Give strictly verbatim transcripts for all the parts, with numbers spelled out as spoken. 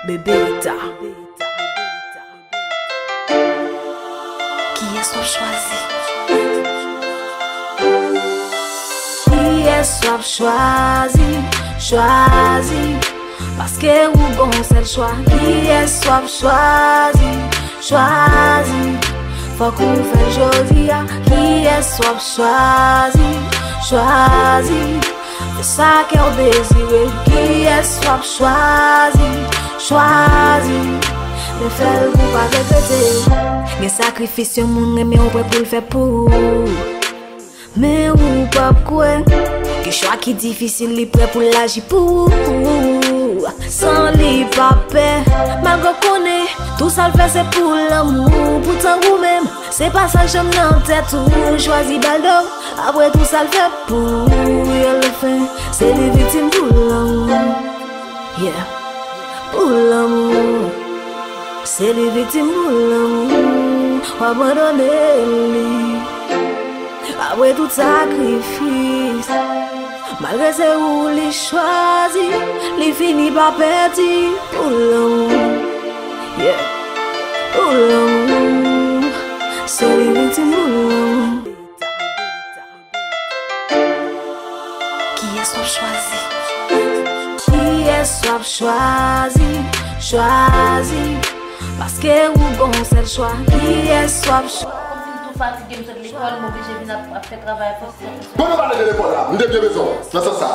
Bebeta. Kiyès w ap chwazi? Kiyès w ap chwazi? Chwazi. Paske ou gon sèl chwa. Kiyès w ap chwazi? Chwazi. Fòk ou fè l jodi a. Kiyès w ap chwazi? Chwazi. Fè sa kè w dezire. Kiyès w ap chwazi? Chwazi. Men fè l pou pa regrete. Gen sakrifis yon moun renmen w prè pou l fè pou ou. Men ou p ap kwè. Gen chwa ki difisil, li prè pou l aji pou ou. San li pa pè, malgre w konnen tou sa l fè se pou lanmou. Poutan ou menm, se pa sa k janm nan tèt ou. Chwazi ba l do, apre tou sa l fè pou ou. Yo le fen, se li viktim pou lanmou. Yeah. Pou lanmou. Se li viktim pou lanmou. W abandone li. Apre tout sakrifis, malgre se ou li chwazi, li fini pa pèdi pou lanmou. Yeah. Pou lanmou. Se li viktim pou lanmou. Kiyès w ap chwazi? Kiyès w ap chwazi? Chwazi. Paske ou gon sèl chwa. Kiyès w ap chwazi? Kòmsi m tou fatige, m sot lekòl, m oblije vin ap, ap fè travay fòs. Bon, nou pale de lekòl la, m te byen bezwen w nan sans sa.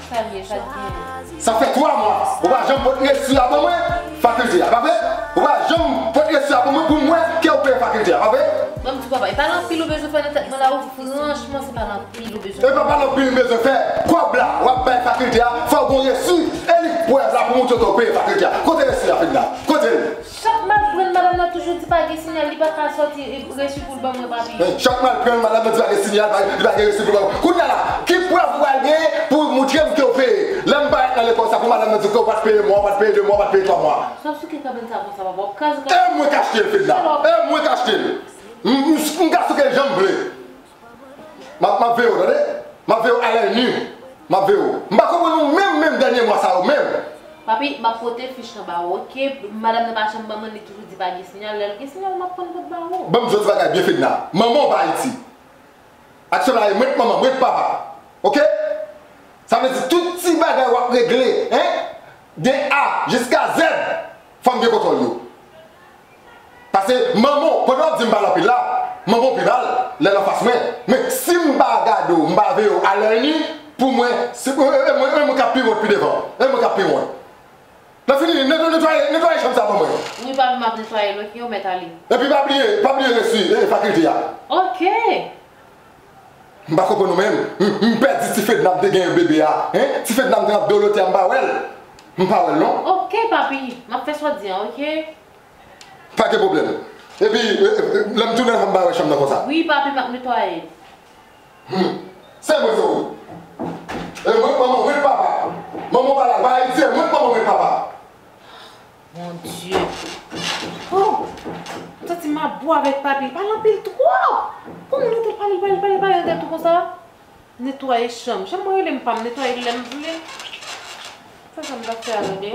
Sa l ye, sa l gen? Sa fè twa mwa, ou pa janm pot resi a ban mwen, fakilte a, pa vre? Ou pa janm pot resi a ban mwen pou m wè ke w peye fakilte a, pa vre? Ban m di papa, e pa l anpil ou bezwen fè nan tèt mwen la, ou franchman, se pa l anpil ou bezwen fè. E pa, pa l anpil m bezwen fè. Kòb la, w ap bay fakilte a, fò w gon resi, e li k prèv la pou montre ke w peye fakilte a. Kote resi a, Fedna? Kote l? Chak m al pran l, madanm nan toujou di pa gen sinyal, li pa ka sòti, e, resi pou l ban mwen, papi. Men, chak m al pran l, madanm nan di pa gen sinyal, pa, li pa gen resi pou l ban mwen. Kounye a la, ki prèv ou pral genyen pou w montre m ke w peye? Lè m parèt nan lekòl sa pou madanm nan di ke w pa t peye mwa, w pa t peye de mwa, w pa t peye twa mwa. Sa w souke kabann sa konsa, papa, w ap kraze kabann. E mwen k achte l, Fedna. E mwen k achte l. M, m, m ka souke l jan m vle. M ap, m ap veye w, tande? M ap veye w alèni. M ap veye w. M pa konprann ou menm, menm dènye mwa sa yo menm. Papi, m ap pote fich lan ba ou, oke? Madanm nan pa janm ban mwen, li toujou di pa gen sinyal. Lè l gen sinyal, m ap pran l pot ba ou. Ban m di w ti bagay byen, Fedna. Manman w pa Ayiti. Aktyèl la, e mwen k manman, mwen k papa. Oke? Sa vle di tout ti bagay w ap regle, en? De A jiska Z, fò m gen kontwòl yo. Paske manman w, pandan w ap di m pale anpil la, manman w pi mal lè l anfas mwen. Men si m pa gade w, m pa veye w alèni, pou mwen, se, e, e, e mwen, e mwen k ap pi wont pi devan. E mwen k ap pi wont. Lè fini, netwaye, netwaye chanm sa ban mwen. Wi, papi, m ap netwaye l, oke, ou mèt ale. Epi pa bliye, pa bliye resi, e, fakilte a. Oke. M pa konprann ou menm. M, m pèdi ti Fedna m te genyen bebe a. Hen? Ti Fedna m te ap dolote a, m pa wè l. M pa wè l non. Oke, papi. M ap fè sa w di an, oke? Pa gen pwoblèm. Epi, e, e, lè m tounen, fò m pa wè chanm nan konsa. Wi, papi, m ap netwaye. Hmm. Se mwen, se ou. E mwen k manman, mwen k papa. Manman w pa la, pa Ayiti, e mwen k manman, mwen k papa. Bondye. Oh! M santi m ap bo avèk papi. Li pale anpil twòp. Kòman nou te pale, pale, pale, pale nan tèt ou konsa? Netwaye chanm. Chanm mwen rele m pa m netwaye l lè m vle. Fè sa m ta fè a tande.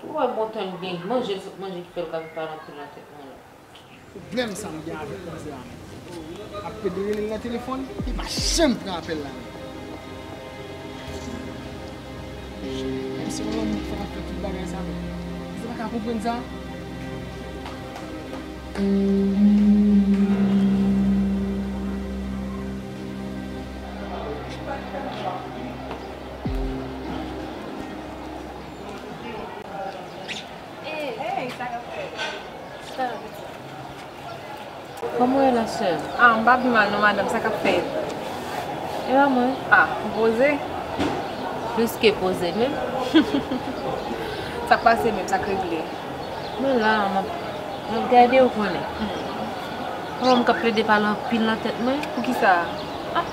Ou wè bon tan l gen manje, l sot manje ki fè l ka vin pale anpil nan tèt mwen la. Pwoblèm sa m gen avèk manzè a menm. Ap pede rele l nan telefòn, li pa janm pran apèl la menm. Menm si yon lòt moun fè, ap fè tout bagay sa, men manzè pa ka konprann sa. Hey, sa k ap fèt? Sa k ap fèt? Kòman w ye la, sè m? Ah, m pa pi mal non, madanm, sa k ap fèt? E pa mwen. Ah, ou poze? Plis ke poze menm. Sa k pase menm, sa k regle? Mwen la, m ap, m ap gade, ou konnen. Manman m k ap plede pale anpil nan tèt mwen. Poukisa? Ah,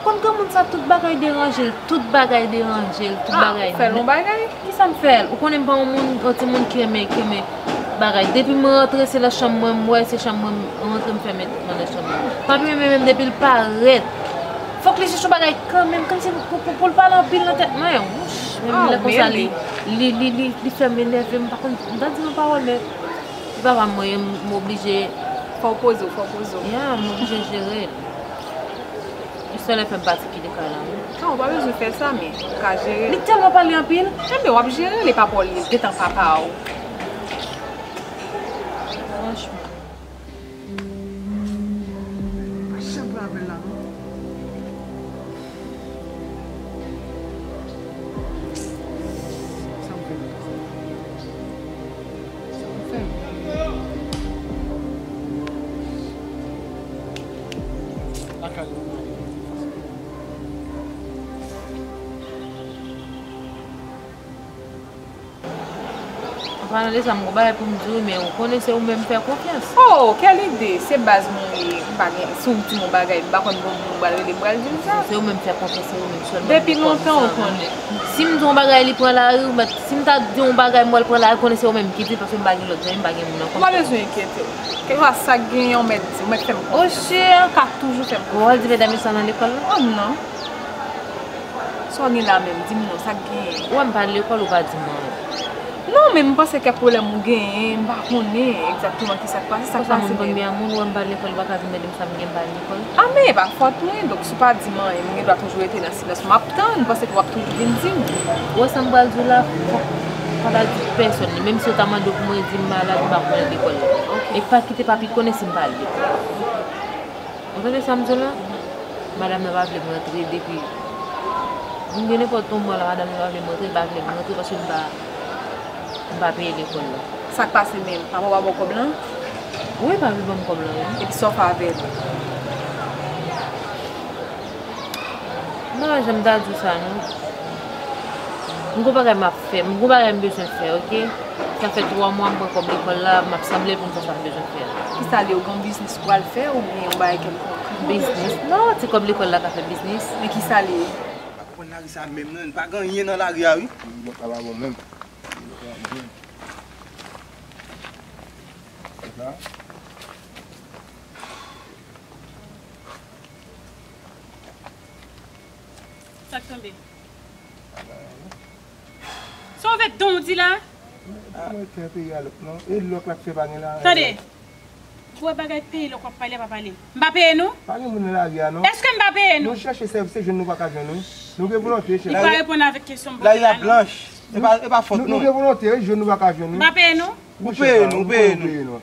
konn granmoun sa, tout bagay deranje l, tout bagay deranje l, tout bagay. Ah, ou fè l yon bagay? Kisa m fè l? Ou konnen m pa yon moun, yon timoun ki renmen, ki renmen bagay. Depi m rantre, se nan chanm mwen m wè, se chanm mwen m rantre, m fèmen tèt mwen nan chanm mwen. Papi menm, menm depi l parèt, fòk li chèche yon bagay kanmenm, kòmsi pou, pou, pou l pale anpil nan tèt mwen. Wouch, menm lè konsa li. Li, li, li, li fè m enève, m pa konn, m ta di yon pawòl, men li papa m, mwen, m oblije. Fò w poze w, fò w poze w. Ya, m oblije jere l. Jis lè l fè m pati kite kay la, wi. Non, ou pa bezwen fè sa, men ou ka jere l. Li tèlman pale anpil. Enben, w ap jere l, e pa pa w li, gentan papa w. Franchman. Pa janm pran apèl la, non. Sa m fè menm? Sa m fè menm? Lakay ou. An palan de sa, m gon bagay pou m di w, men ou konnen se ou menm m fè konfyans. Oh, kèl ide! Se baz mwen ye, m pa gen, si w di m yon bagay, m pa konn bon moun m pral rele, m pral di l sa. Se ou menm m fè konfyans, se ou menm sèlman m fè konfyans. Depi lontan ou konnen. Si m di yon bagay, li pran lari, ou mèt, si m ta di yon bagay, m wè l pran lari, konnen se ou menm ki di l, paske m pa gen lòt zanmi, m pa gen moun ankò. Ou pa bezwen enkyete w. Kèlkeswa sa k genyen, ou mèt di, ou mèt fè m konfyans. Oche! Ou ka toujou fè m konfyans. Ou al di medam sa nan lekòl la? Oh, non. Sa w gen la menm? Di m non, sa k genyen? Ou wè m pa al lekòl, ou pa di m anyen. Non, men m panse kèk pwoblèm ou genyen, m pa konnen egzakteman kisa k pase, sa k pase menm. Konsa moun konn byen a moun, ou wè m pa al lekòl, ou pa ka vin mande m sa m gen m pa al lekòl. A men e pa fòt mwen, donk si w pa di m anyen, mwen gen dwa toujou rete nan silans mwen, m ap tann, m panse ke w ap toujou vin di m. Ou wè sa m pral di w la, fòk pa ta di pèsonn li, menm si yo ta mande w pou mwen di m malad, m pa pou al lekòl la. Ok. E pa kite papi konnen si m pa al lekòl. Ou tande sa m di w la? Madanm nan pa vle m rantre depi. M gen nenpòt yon mwa la, madanm nan pa vle m rantre, li pa vle m rantre paske m pa, m pa peye lekòl la. Sa k pase menm? Papa w pa ba w kòb lan? Wi, pa vle ban m kòb lan, wi. Epi sa w fè avè l? M pa janm ta di w sa, non. M gon bagay m ap fè, m gon bagay m bezwen fè, oke? Sa fè twa mwa m pran kòb lekòl la, m ap sanble pou m fè sa m bezwen fè a. Kisa l ye, ou gen yon biznis ou pral fè oubyen yon bagay kèlkonk? Biznis? Non, ti kòb lekòl la ka fè biznis. Men kisa l ye? M pa konprann lari sa menm non, pa gen anyen nan lari a wi. Lòt la pa bon menm. Lòt la pa bon menm. Lòt la. Sa k tonbe? Sa w vèt don w di la? Mwen fè peyi a lòk non. E lòk la k fè pa gen la. Tande. Pou wè bagay peyi lòk w ap pale a pa pale. M pa peye nou? Pa gen moun nan lari a non. Èske m pa peye nou? Nou chèche sèvis, se jwenn nou pa ka jwenn wi. Nou gen volonte, chèche. Li pa reponn avèk kesyon m poze la non. Lari a blanch. E pa, e pa fòt nou. Nou gen volonte, jwenn nou pa ka jwenn wi. M pa peye nou? Ou peye nou, ou peye nou.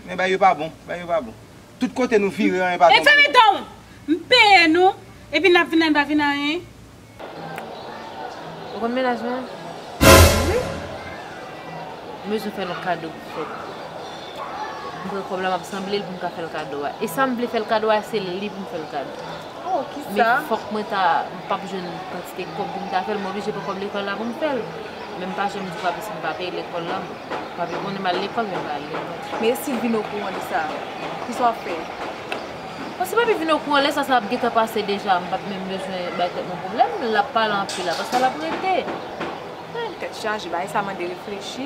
Men bagay yo pa bon, bagay yo pa bon. Tout kote nou vire, anyen pa tonbe. E fèmen dan w! M peye nou, epi n ap vin la, n pa vin anyen. Ou konn mennaj mwen? Wi. M bezwen fè l yon kado pou fèt. M pran kòb la, m ap sanble l pou m ka fè l kado a. E sa m vle fè l kado a, se li pou m fè l kado. Oh, kisa? Men fòk mwen ta, m p ap jwenn kantite kòb pou m ta fè l, m oblije pran kòb lekòl la pou m fè l. Men m pa janm di papi si m pa peye lekòl la, papi konnen m al lekòl, men m pa al lekòl. Men e si l vin okouran de sa, kisa w ap fè? Bon, si papi vin okouran, lè sa, sa ap gentan pase deja, m p ap menm bezwen bay tèt mwen pwoblèm, l ap pale anpil la, paske l ap rete. Hmm, tèt chaje, bagay sa mande reflechi.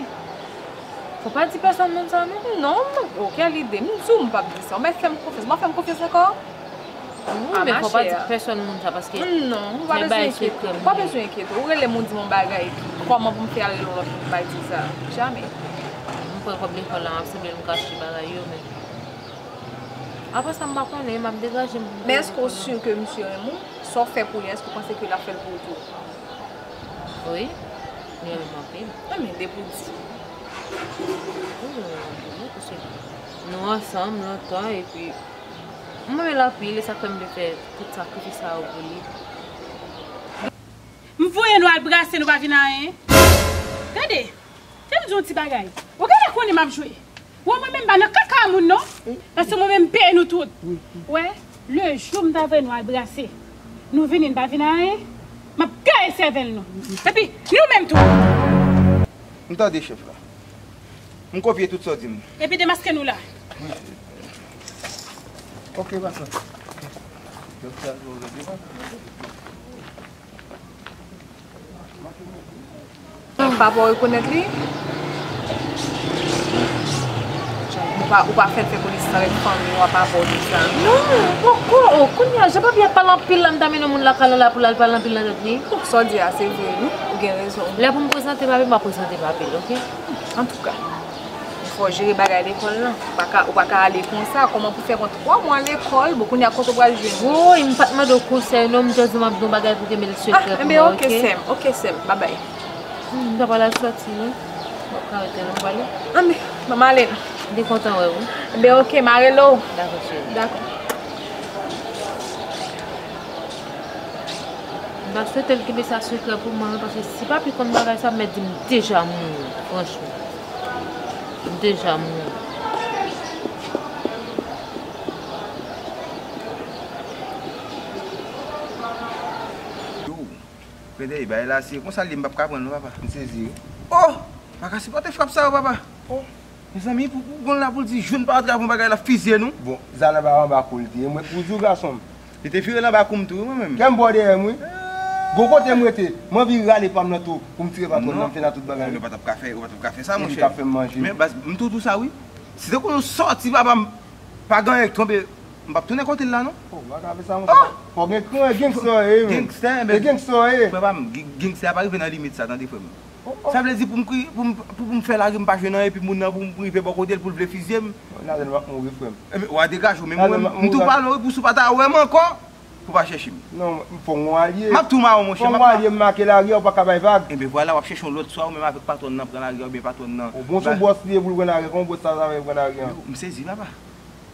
Fò pa di pèsonn moun sa non. Non, oh, kèl ide, m di w m p ap di sa, ou mèt fè m konfyans, ou pa fè m konfyans ankò? Wi, men fò pa di pèsonn moun sa, paske se bagay sekrè m. Non, ou pa bezwen enkyete w, ou pa bezwen enkyete w. Ou rele m, ou di m yon bagay, kòman pou m fè al rele yon lòt moun, m pa di sa. Jamè. M pran kòb lekòl la, m ap sanble m kache bagay yo, men apre sa, m pa konnen, m ap degaje m pou m peye lekòl la. Men èske w si ke misye renmen w? Sa w fè pou li, èske w panse ke l ap fè l pou ou tou? Wi, li renmen m anpil. Enben, depi w di. Wi, li renmen m anpil, wi, paske nou ansanm lontan, epi m renmen l anpil, e sa k fè m vle fè tout sakrifis sa yo pou li. M voye nou al brase, nou pa vin anyen. Tande, fè m di yon ti bagay. Ou genlè konnen m ap jwe. Ou wè mwen menm m pa nan kaka moun non. Paske mwen menm m peye nou tout. Ou wè, le jou m ta voye nou al brase, nou vini, n pa vin anyen, m ap gaye sèvèl nou. Epi nou menm tou. M tande chèf la. M kopye tout sa w di m. Epi demaske nou la. Ok, pasan. Papa w rekonèt li? Ou pa, ou pa fè l fè konesans avèk fanmi w a papa w de sa? Non, poko. Oh, kounye a, jan papi ap pale anpil la, m ta mennen yon moun lakay la pou l al pale anpil nan tèt li. Sa w di a, se vre, wi. Ou gen rezon. Lè pou m prezante papi, m ap prezante papi l, oke? Antouka, fò w jere bagay lekòl lan. Ou pa ka, ou pa ka ale konsa. Kòman pou fè pran twa mwa lekòl? Bon, kounye a kote w pral jwenn? Woy, m pa t mande w konsèy non, m just di w m ap di w yon bagay pou kenbe l sekrè pou mwen, oke? Ah, enben, oke, sè m. Oke, sè m. Babay. Hmm, m ta pral al sòti wi. M ap ka rete non, m prale. Anben, ban m ale. M te kontan wè w wi. Enben, oke, m a rele w. Dakò, cheri. Dakò. M ta swete l kenbe sa sekrè pou mwen wi, paske si papi konn bagay sa, m mèt di m deja mouri, franchman. M deja mouri. Yo, Fede, bagay la se konsa l ye, m p ap ka pran l non, papa. M sezi wi. Oh! M pa ka sipòte frap sa yo, papa. Oh! Mezanmi, pou, pou gon la pou l di jou n pa antre avè yon bagay l ap fizye nou. Bon, Zala pa anba kou l te ye, mwen pou di w gason m. Li te vire l anba kou m tou wi, mwen menm. Kè m bò dèyè m wi. Gon kote m rete, m anvi rale pa m nan tou pou m tire patwòn nan, m fè nan tout bagay. Non, ou pa t ap ka fè, ou pa t ap ka fè sa, monchè. Li t ap fè m manje. Men baz, m tou di w sa wi. Si te konn ou sòti, papa m pa gen anyen k tonbe, m p ap tounen kote l la non. Oh, m pa ka fè sa, monchè. Fò gen kran, gangsta w ye, men. Gangsta, men. E gangsta w ye. Frè pa m, gangsta pa rive nan limit sa, tande frè m. Sa vle di pou m kri, pou m, pou, pou m fè lari, m pa jwenn anyen, epi moun nan pou m rive bò kote l pou l vle fizye m. Nazèl m ap mouri, frè m. Enben, w a degaje w, men mwen, m tou pale w wi, pou si w pa ta wè m ankò, pou w pa chèche m. Non, fò m gon alye. M ap tou mawon, monchè. Fò m gon alye, m make lari a, ou pa ka bay vag. Enben, vwala, w ap chèche yon lòt, swa ou menm avèk patwòn nan pran lari a, oubyen patwòn nan. Bon, se yon bòs li ye pou l pran lari a, kòman bòs sa, sa vle pran lari a? Yo, m sezi, papa.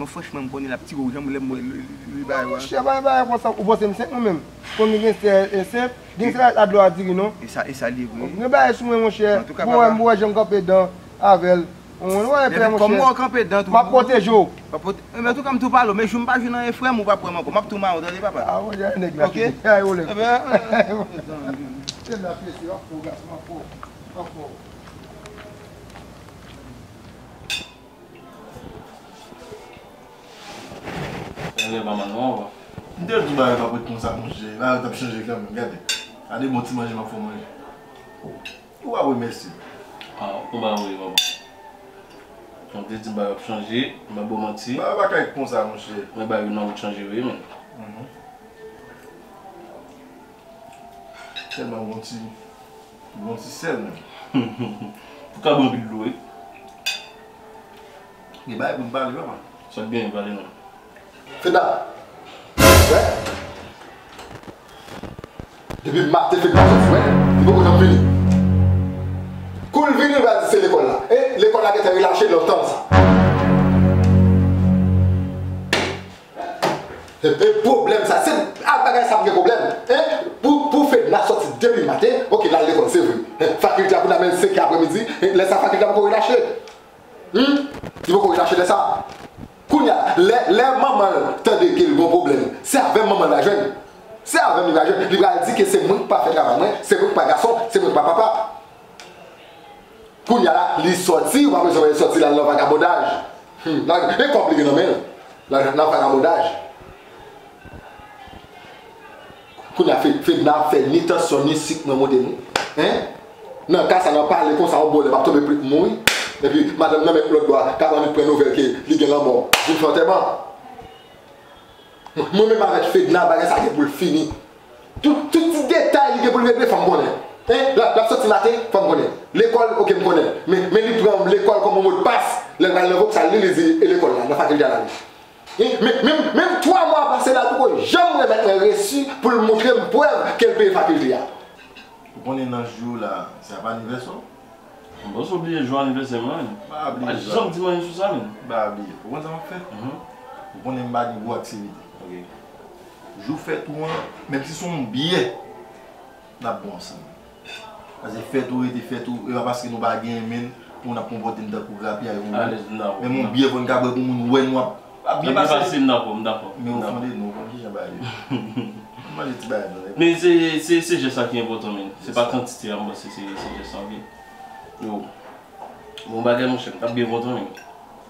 Mwen, franchman, m konnen l ap tire w, jan m lè m wè li, li, li bay, wè. Monchè, pa gen bagay konsa. Ou panse m senp mwen menm? Konn gen sè, e senp. Gen sè la, la dlo a diri, non? E sa, e sa li ye vre. Gen bagay sou mwen, monchè. Antouka, papa. Bon, wè, m wè jan m kanpe dan avè l. Ou wè, frè, monchè. Kòm ou kanpe dan tou. M ap pwoteje w. M ap pwote-, men antouka, m tou pale w. Men jou m pa jwenn anyen, frè m, ou pa pran m ankò. M ap tou mawon, tande, papa. A, monchè, nèg la. Oke? Ay, ou lè. Enben, se la, mesye, anfò, gason, anfò. Anfò. Bagay pa mal non, papa. M te di w bagay p ap ret konsa, monchè. Bagay t ap chanje kanmenm, gade. Gade bon ti manje m ap fè w manje. Ou pa remèsye m. Ah, ou pa vre, papa. Jan w te di m bagay ap chanje, m pa ba w manti. Bagay pa ka ret konsa, monchè. Men bagay yo nan wout chanje vre, men. Mhm. Tèlman gon ti, gon ti sèl menm. Ou ka bwè anpil dlo wi. Gen bagay pou m pale, papa. Sa k genyen, pale non. Feda. Wè. Depi maten Feda soti, wè. Li poko janm vini. Kou l vini, l va di se lekòl la. E lekòl la gentan relache lontan sa. E, e pwoblèm sa, se ak bagay sa m gen pwoblèm, en? Pou, pou Fedna sòti depi maten, oke, l al lekòl, se vre. En, fakilte a kounye a menm senkè aprèmidi, en, lè sa fakilte a poko relache. Hum? Li poko relache lè sa. Kounye a, lè, lè manman l tande ke l gon pwoblèm, se avè m manman l va jwenn. Se avè m li va jwenn. Li pral di ke se mwen k pa fè travay mwen, se mwen k pa gason, se mwen k pa papa. Kounye a la, li sòti, ou pa bezwen wè li sòti, l al nan vagabondaj. Hmm, nan, e kòb li gen nan men l. L al nan vagabondaj. Kounye a, Fe-, Fedna ap fè ni tansyon, ni sik mwen monte nou. Hein? Nan ka sa, nan pale konsa, yon bò lè m ap tonbe plit mouri. Epi, madanm nan menm lòt bò a, k ap annik pran nouvèl ke li gen lanmò. Vin fè antèman. Mwen menm avèk Fedna, bagay sa gen pou l fini. Tout, tout ti detay li gen pou l regle, fò m konnen. Hein? L ap, l ap sòti maten, fò m konnen. Lekòl, oke, m konnen. Men, men li pran lekòl kòm yon modpas. Lè l pral nan voksal li, li di, e lekòl la, nan fakilte a l ale. Hein? Men, menm, menm twa mwa pase la, l poko janm remèt mwen resi pou l montre m prèv ke l peye fakilte a. Ou konnen nan jou la, se ap anivèsè w? Bon, se w bliye jou anivèsè mwen, men. Pa bliye jou. Pa janm di m anyen sou sa, men. Pa bliye. Ou konn sa m ap fè? Mhm. Ou konnen m pa gen gwo aktivite. Ok. Jou fèt ou an, menm si se yon biyè, n ap bon ansanm. Paske fèt ou rete fèt ou, e pa paske nou pa genyen, men pou n ap konpòte n tankou grapyay, konprann? Alèz, m dakò. Menm yon biyè fò n ka bwè pou moun wè nou ap Ap byen pase. Ap byen pase, m dakò, m dakò. Men ou fonde non, konn kijan bagay ye. Manje ti bagay non. Men se, se, se jès la ki enpòtan, men. Se pa kantite a, m panse se, se jès la, oke? Yo. Bon bagay, monchè, m t ap byen kontan, men.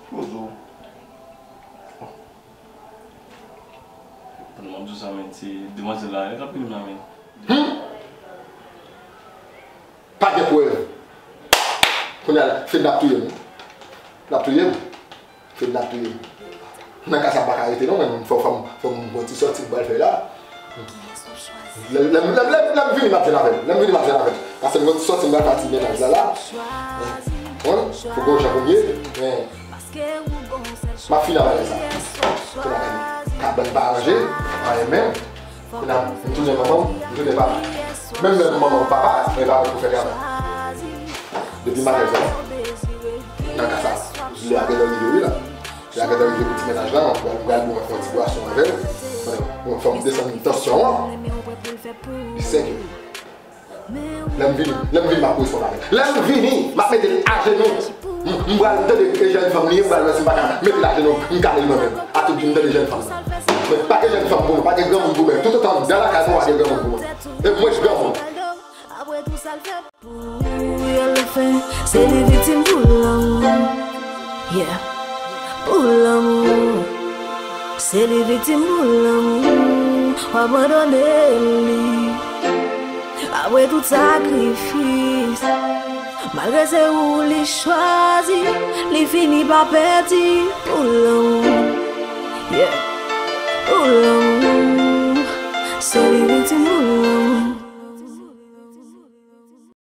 Poze w. Pandan m ap di w sa, men, se demwazèl la, e k ap ri m la, men. Hmm? Pa gen prèv. Kounye a la, Fedna ap touye m. L ap touye m. Fedna ap touye m. Nan ka sa, m pa ka rete non, mwen menm. Fò, fò m, fò m gon ti sòti m pral fè la. Lè lè- lè- lè- lè m vini, m ap jwenn avè l. Lè m vini, m ap jwenn avè l. Paske m konn sòti, m pral pati mennaj la la. Wi, fò gon jan pou m ye. Men, m ap fini avè sa. Kounye a, ka ban pa aranje, anyen menm. Kounye a, m tounen manman m, m tounen papa. Menm lè manman m papa, men pa pou fè travay. Depi maten sa, nan ka sa, lè a gentan rive wi la. Lè a gentan rive pou ti mennaj la, mwen pral mwen pral bon yon ti bwason avè l. Bon, fò m desann tansyon an. Li senk è. Lè m vini, lè m vini, m ap responn avè l. Lè m vini, m ap mete l ajenou. M m pral tande e jèn fanm li ye, m pral wè si m pa ka mete l ajenou, m kale l mwen menm. A tout di m tande jèn fanm. Men pa gen jèn fanm pou mwen, pa gen granmoun pou mwen. Toutotan m nan lakay mwen, pa gen granmoun pou mwen. E mwen k granmoun. Apre tou sa l fè pou yo le fen, se li viktim pou lanmou. Yeah. Pou lanmou. Se li viktim pou lanmou. W abandone li. Apre tout sakrifis, malgre se ou li chwazi, li fini pa pèdi pou lanmou. Yeah. Pou lanmou. Se li viktim pou